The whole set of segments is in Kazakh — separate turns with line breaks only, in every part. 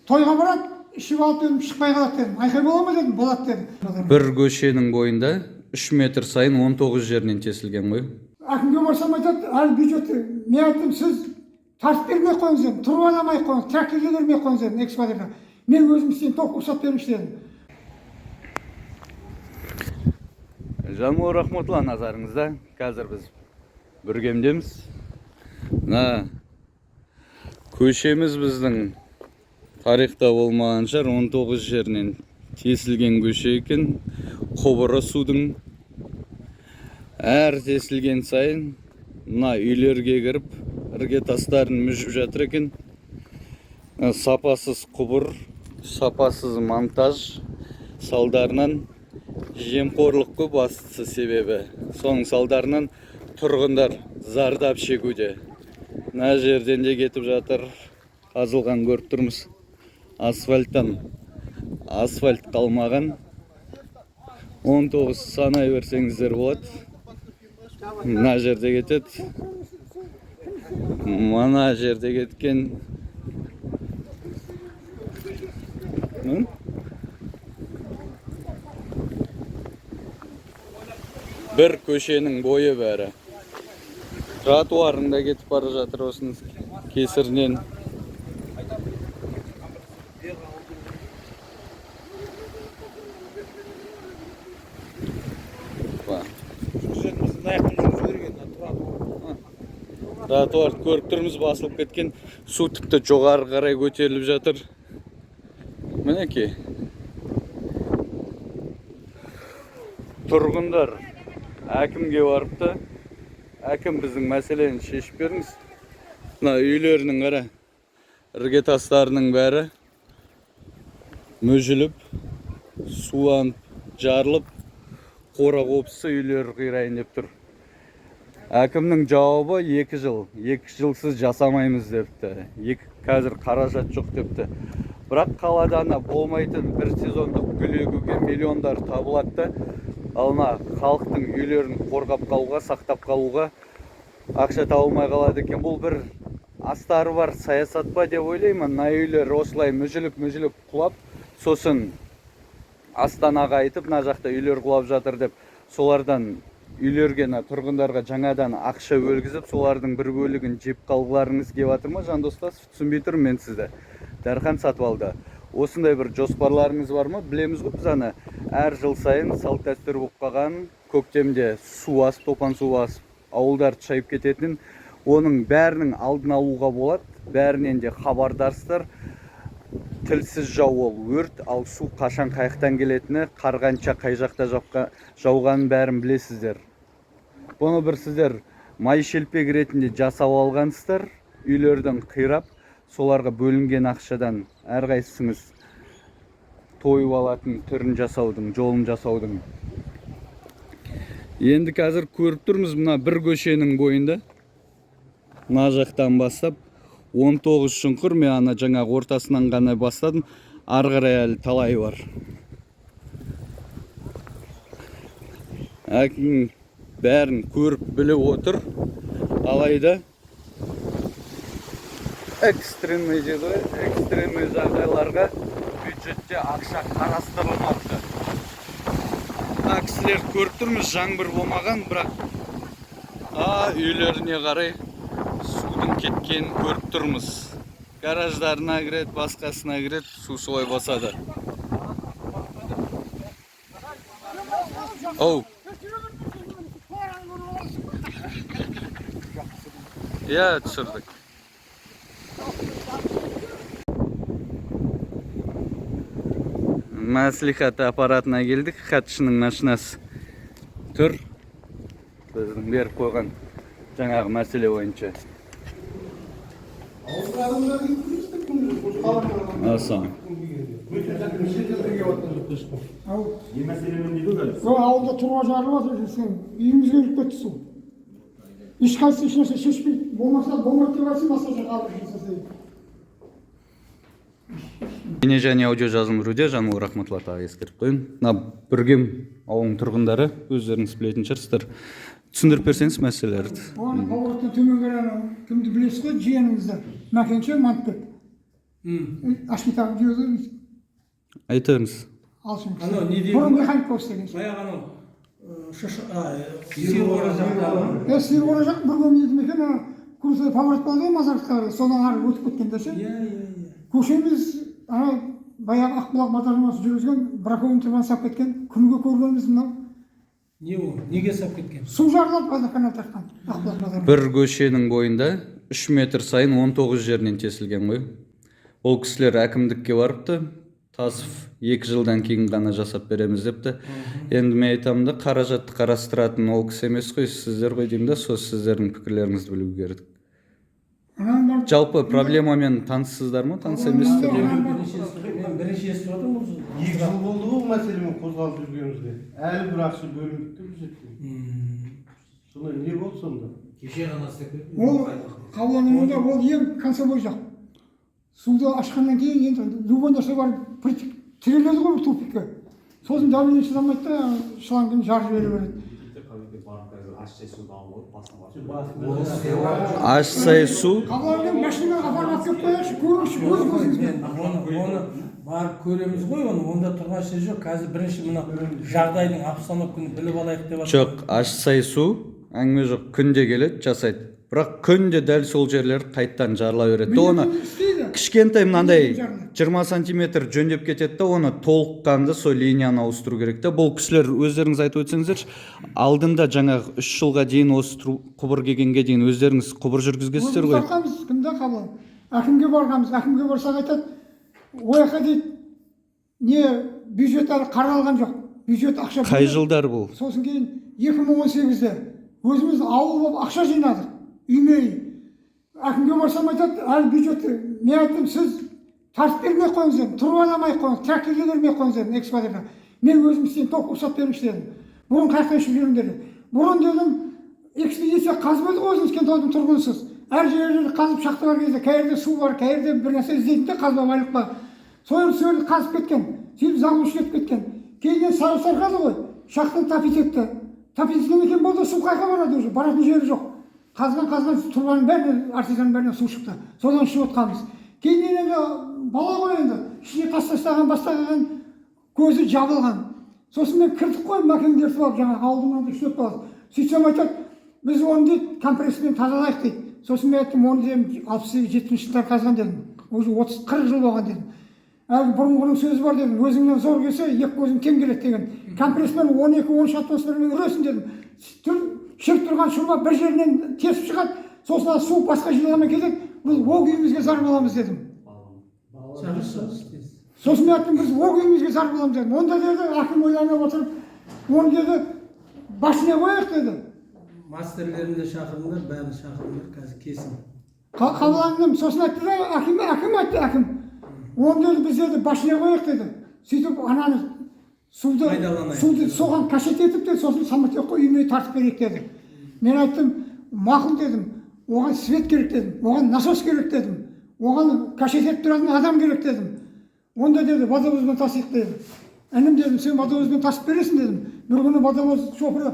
Тойға барады, ішіп алып дедім, шықпай қалады дедім. Айқай бола ма дедім, болады дедім.
Бір көшенің бойында 3 метр сайын 19 жерінен тесілген ғой.
Әкімге барсам айтады, әлі бюджетті. Мен айттым, сіз тартып бермей ақ қойыңыз дедім, труба алмай ақ қойыңыз, тракторды бермей ақ қойыңыз дедім, экскаваторға. Мен өзім істеймін, тоқ рұқсат беріңізші дедім.
Жанбол Рахметулла назарыңызда. Қазір біз Бүргемдеміз. Мына көшеміз біздің тарихта болмаған шығар, 19 жерінен тесілген көше екен. Құбыры судың әр тесілген сайын мына үйлерге кіріп іргетастарын мүжіп жатыр екен. Сапасыз құбыр, сапасыз монтаж салдарынан жемқорлық көп, бастысы себебі. Соның салдарынан тұрғындар зардап шегуде. Мына жерден де кетіп жатыр, қазылған көріп тұрмыз. Асфальттан асфальт қалмаған. 19 санай берсеңіздер болады. Мына жерде кетеді. Мына жерде кеткен. М? Бір көшенің бойы бәрі. Тротуарың да кетіп бара жатыр осының кесірінен. Ба. Тротуарды көріп тұрмыз, басылып кеткен. Су тіпті жоғары қарай көтеріліп жатыр. Мінекей. Тұрғындар әкімге барыпты. Әкім, біздің мәселені шешіп беріңіз. Мына үйлерінің қара іргетастарының бәрі мүжіліп, суланып, жарылып, қора қопсысы үйлері қирайын деп тұр. Әкімнің жауабы 2 жыл, 2 жылсыз жасамаймыз депті. Екі, қазір қаражат жоқ депті. Бірақ қалада ана болмайтын бір сезондық гүл егуге миллиондар табылады да, ал мына халықтың үйлерін қорғап қалуға, сақтап қалуға ақша табылмай қалады екен. Бұл бір астары бар саясат па деп ойлаймын. Мына үйлер осылай мүжіліп-мүжіліп құлап, сосын Астанаға айтып, мына жақта үйлер құлап жатыр деп, солардан үйлерге, мына тұрғындарға жаңадан ақша бөлгізіп, солардың бір бөлігін жеп қалғыларыңыз келіп жатыр ма, Жандос Тасов? Түсінбей тұрмын мен сізді. Дархан Сатыбалды. Осындай бір жоспарларыңыз бар ма? Білеміз ғой біз ана әр жыл сайын салт дәстүр болып қалған көктемде су асып, топан су басып, ауылдарды шайып кететін. Оның бәрінің алдын алуға болады. Бәрінен де хабардарсыздар. Тілсіз жау ол өрт, ал су қашан қаяқтан келетіні, қар қанша қай жақта жауғанын бәрін білесіздер. Бұны бір сіздер май шелпек ретінде жасап алғансыздар, үйлердің қирап, соларға бөлінген ақшадан әрқайсыңыз тойып алатын түрін жасаудың, жолын жасаудың. Енді қазір көріп тұрмыз мына бір көшенің бойында, мына жақтан бастап 19 шұңқыр, мен ана жаңағы ортасынан ғана бастадым, ары қарай әлі талай бар. Әкім бәрін көріп біліп отыр, алайда экстренный дейді ғой, экстренный жағдайларға бюджетте ақша қарастырылмапты. Мына кісілерді көріп тұрмыз, жаңбыр болмаған, бірақ үйлеріне қарай судың кеткенін көріп тұрмыз. Гараждарына кіреді, басқасына кіреді, су солай басады. Оу. Иә, түсірдік. Мәслихат аппаратына келдік. Хатшының машинасы тұр. Біздің беріп қойған жаңағы мәселе бойынша. Асан.
Ал,
Не мәселемен дейді ғой?
Ол ауылда труба жарылып жатыр, сен үйімізге кіріп кетті су. Ешқайсысы ешнәрсе шешпейді. Болмаса болмайды деп айтсын, басқа жаққа алып жасаса дейді.
Бейне және аудио жазылым кіруде. Жанбол Рахметулла, тағы ескертіп қояйын. Мына Бүргем ауылының тұрғындары, өздеріңіз білетін шығарсыздар. Түсіндіріп берсеңіз мәселелерді.
Оны повороттан төмен қарай анау кімді білесіз ғой, жиеніңізді, Мәкенше Мантбек. Ашмита жүреді.
Айта беріңіз.
Алшын.
Анау не дейді?
Бұрын механик болып істеген.
Баяғы анау Сиырқора жақтағы.
Е, Сиырқора жақ бір көм елді мекен, ана крутой поворот болады ғой Мазарққа қарай, содан ары өтіп кеткен де ше.
Иә, иә, иә.
Көшеміз ана баяғы Ақбұлақ бағдарламасы жүргізген бракованный трубаны сап кеткен, күнге көргенбіз мынау.
Не ол? Неге сап кеткен?
Су жарылады, водоканал тартқан Ақбұлақ бағдарламасы.
Бір көшенің бойында 3 метр сайын 19 жерінен тесілген ғой. Ол кісілер әкімдікке барыпты. Тасов 2 жылдан кейін ғана жасап береміз депті. Енді мен айтамын да, қаражатты қарастыратын ол кісі емес қой, сіздер ғой деймін да, сол сіздердің пікірлеріңізді білу керек.
Анан барып
Жалпы проблемамен таныссыздар ма, таныс емессіздер ме?
Мен бірінші естіп отырмын осы.
2 жыл болды ғой бұл мәселемен қозғалып жүргенімізге. Әлі бір ақша бөлінбепті бюджеттен. Сонда не болды сонда?
Кеше ғана істеп кетті.
Ол қабылдануында, ол ең концевой жақ. Суды ашқаннан кейін енді любой нәрсе барып притик тіреледі ғой бір тупикке. Сосын давление шыдамайды да, шлангын жарып жібере береді.
Ащысай су.
Қабыланның машинамен апарып алып келіп қояйықшы, көріңізші өз көзіңізбен.
Оны барып көреміз ғой, оны онда тұрған сөз жоқ. Қазір бірінші мына жағдайдың обстановканы біліп алайық деп жатыр.
Жоқ, Ащысай су әңгіме жоқ, күнде келеді, жасайды. Бірақ күнде дәл сол жерлер қайттан жарыла береді да, оны
Істейді.
Кішкентай мынандай
Жарылады.
20 сантиметр жөндеп кетеді да, оны толыққанды сол линияны ауыстыру керек та. Бұл кісілер, өздеріңіз айтып өтсеңіздерші, алдында жаңағы 3 жылға дейін осы құбыр келгенге дейін өздеріңіз құбыр жүргізгенсіздер
Өзіміз
ғой.
тартқанбыз, кімде, Қабылан. Әкімге барғанбыз, әкімге барсақ, айтады, ол жаққа дейді, не бюджет әлі қаралған жоқ. Бюджет ақша
Қай жылдар бұл?
Сосын кейін 2018-де өзіміз ауыл болып ақша жинадық, үйме үй. Әкімге барсам, айтады, әлі бюджетті. Мен айттым, сіз тартып бермей ақ қойыңыз дедім, труба алмай ақ қойыңыз, тракторге бермей ақ қойыңыз дедім, экскаваторға. Мен өзім істеймін, только рұқсат беріңізші дедім. Бұрын қай жақтан ішіп жүрмін деді. Бұрын дедім, экспедиция қазып едік ғой, өзіңіз Кентаудың тұрғынысыз. Әр жерде қазып, шахта бар кезде қай жерде су бар, қай жерде бір нәрсе іздейтін де, қазба байлық па. Сол жерді қазып кеткен, сөйтіп заглушить етіп кеткен. Кейіннен сары сарқады ғой, шахтаны топить етті. Топить еткеннен кейін болды, су қайда барады уже, баратын жері жоқ. Қазған қазған трубаның бәрінен, артезианның бәрінен су шықты. Содан ішіп отқанбыз. Кейіннен енді бала ғой енді, ішіне тас тастаған, бастаған, көзі жабылған. Сосын мен кірдік қой, мәкеңді ертіп алып, жаңағы ауылдың мынандай 3-4 баласы. Сөйтсем, айтады, біз оны дейді, компрессормен тазалайық дейді. Сосын мен айттым, оны дедім, 68-70 жылдар қазған дедім. Уже 30-40 жыл болған дедім. Әлгі бұрынғының сөзі бар дедім, өзіңнен зор келсе, екі көзің тең келеді деген. Компрессормен 12-13 атмосферамен үресің дедім. Шіріп тұрған шұрба бір жерінен тесіп шығады, сосын ана су басқа жерден кетеді, біз ол күйімізге зар боламыз дедім.
Шақыршы, тез.
Сосын мен айттым, біз ол күйімізге зар боламыз дедім. Онда деді, әкім ойланып отырып, оны деді, башня қояйық деді.
Мастерлерін де шақырыңдар, бәрін шақырыңдар, қазір келсін.
Қабыландым, сосын айтты да, әкім, әкім айтты, әкім. Оны деді, біз деді, башня қояйық деді. Сөйтіп ананы суды,
Пайдаланайық.
Суды соған качать етіп деді, сосын самотекқа үйме тартып берейік деді. Мен айттым, мақұл дедім, оған свет керек дедім, оған насос керек дедім, оған качать етіп тұратын адам керек дедім. Онда деді, водовозбен тасиық деді. Інім дедім, сен водовозбен тасып бересің дедім. Бір күні водовоз шофері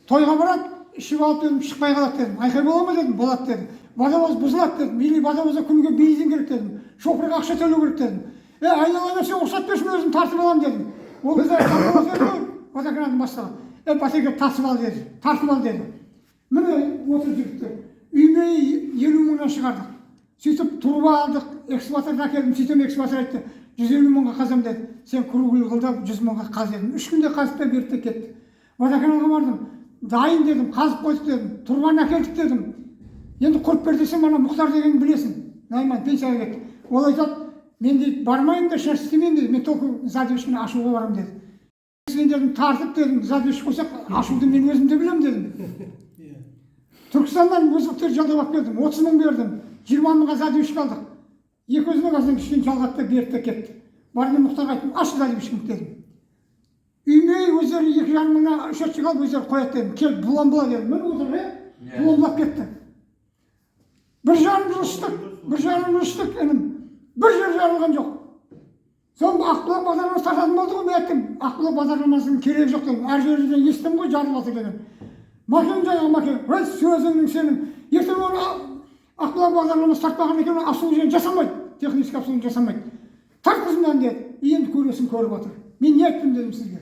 тойға барады, ішіп алып дедім, шықпай қалады дедім. Айқай бола ма дедім, болады дедім. Водовоз бұзылады дедім, или водовозға күніге бензин керек дедім. Шоферға ақша төлеу керек дедім. Е, айналайын, сен рұқсат берші, мен өзім тартып аламын дедім. Ол кезде водовоз еді ғой, водоканалдың бастығы. Е, Батеке, тасып ал деді, тартып ал деді. Міне отыр жігіттер. Үйме 50 мыңнан шығардық. Сөйтіп труба алдық, экскаваторды әкелдім, сөйтем экскаватор айтты, 150 мыңға қазам деді. Сен круглый қыл да 100 мыңға қаз дедім. 3 күнде қазып та берді де кетті. Водоканалға бардым, дайын дедім, қазып қойдық дедім, трубаны әкелдік дедім. Енді құрып бер десем, ана Мұхтар деген білесің, Найман пенсияға кетті. Ол айтады, мен дейді, бармаймын да, ешнәрсе істемеймін дейді, мен только задвижканы ашуға барамын деді. Сен дедім, тартып дедім, задвижка қойсақ, ашуды мен өзім де білемін дедім. Түркістаннан өзбектер жалдап алып келдім, 30 мың бердім, 20 мыңға задвижка алдық. Екі өзбек аздан кішкене жалғады да берді де кетті. Бардым, Мұхтарға айттым, аш задвижканы дедім. Үйме өздері 2,5 мыңнан счетчик алып өздері қояды дедім. Кел, бұлан-бұла дедім. Міне отыр, е? Бұланбалап кетті. 1,5 жыл іштік, 1,5 жыл іштік, інім. Бір жер жарылған жоқ. Сол Ақбұлақ бағдарламасы тартатын болды ғой, мен айттым. Ақбұлақ бағдарламасының керегі жоқ дедім. Әр жерден естідім ғой, жарылып жатыр деген. Мәкең, жаңағы Мәкең, өй сөзіңнің сенің. Ертең оны Ақбұлақ бағдарламасы тартпаған екен, асу жерін жасамайды. Технический обслуживание жасамайды. Тартқыз мынаны деді. Енді көресің, көріп отыр. Мен не айттым дедім сізге.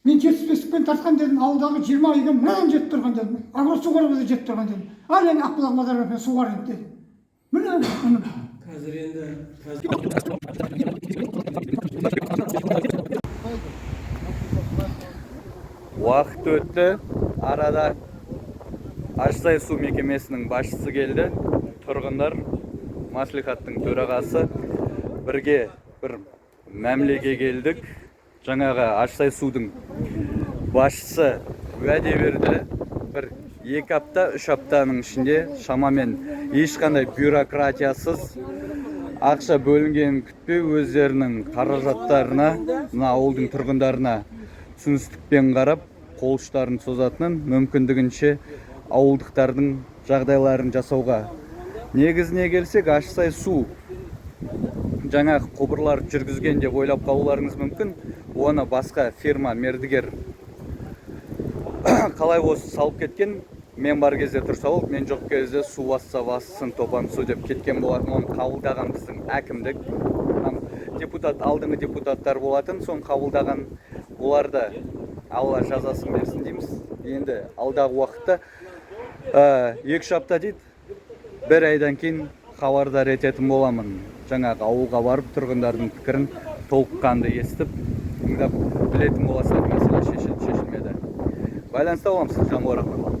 Мен 75-пен тартқан дедім, ауылдағы 20 үйге мынадан жетіп тұрған дедім. Огород суғаруға да жетіп тұрған дедім. Ал енді Ақбұлақ Мазарбаевпен суғар енді дедім. Міне, міне.
Қазір енді қазір.
Уақыт өтті. Арада Ащысай су мекемесінің басшысы келді. Тұрғындар, мәслихаттың төрағасы бірге бір мәмілеге келдік. Жаңағы Ащысай судың басшысы уәде берді. Бір 2 апта, 3 аптаның ішінде шамамен ешқандай бюрократиясыз, ақша бөлінгенін күтпей, өздерінің қаражаттарына мына ауылдың тұрғындарына түсіністікпен қарап, қол ұштарын созатынын, мүмкіндігінше ауылдықтардың жағдайларын жасауға. Негізіне келсек, Ащысай су жаңағы құбырлар жүргізген деп ойлап қалуларыңыз мүмкін. Оны басқа фирма, мердігер қалай осы салып кеткен. Мен бар кезде тұрса болды, мен жоқ кезде су басса бассын, топан су деп кеткен болатын. Оны қабылдаған біздің әкімдік, депутат, алдыңғы депутаттар болатын соны қабылдаған. Олар да Алла жазасын берсін дейміз. Енді алдағы уақытта 2-3 апта дейді, бір айдан кейін хабардар ететін боламын. Жаңағы ауылға барып, тұрғындардың пікірін толыққанды естіп, тыңдап білетін боласыздар, мәселе шешілді, шешілмеді. Байланыста боламыз. Жанға рахмет.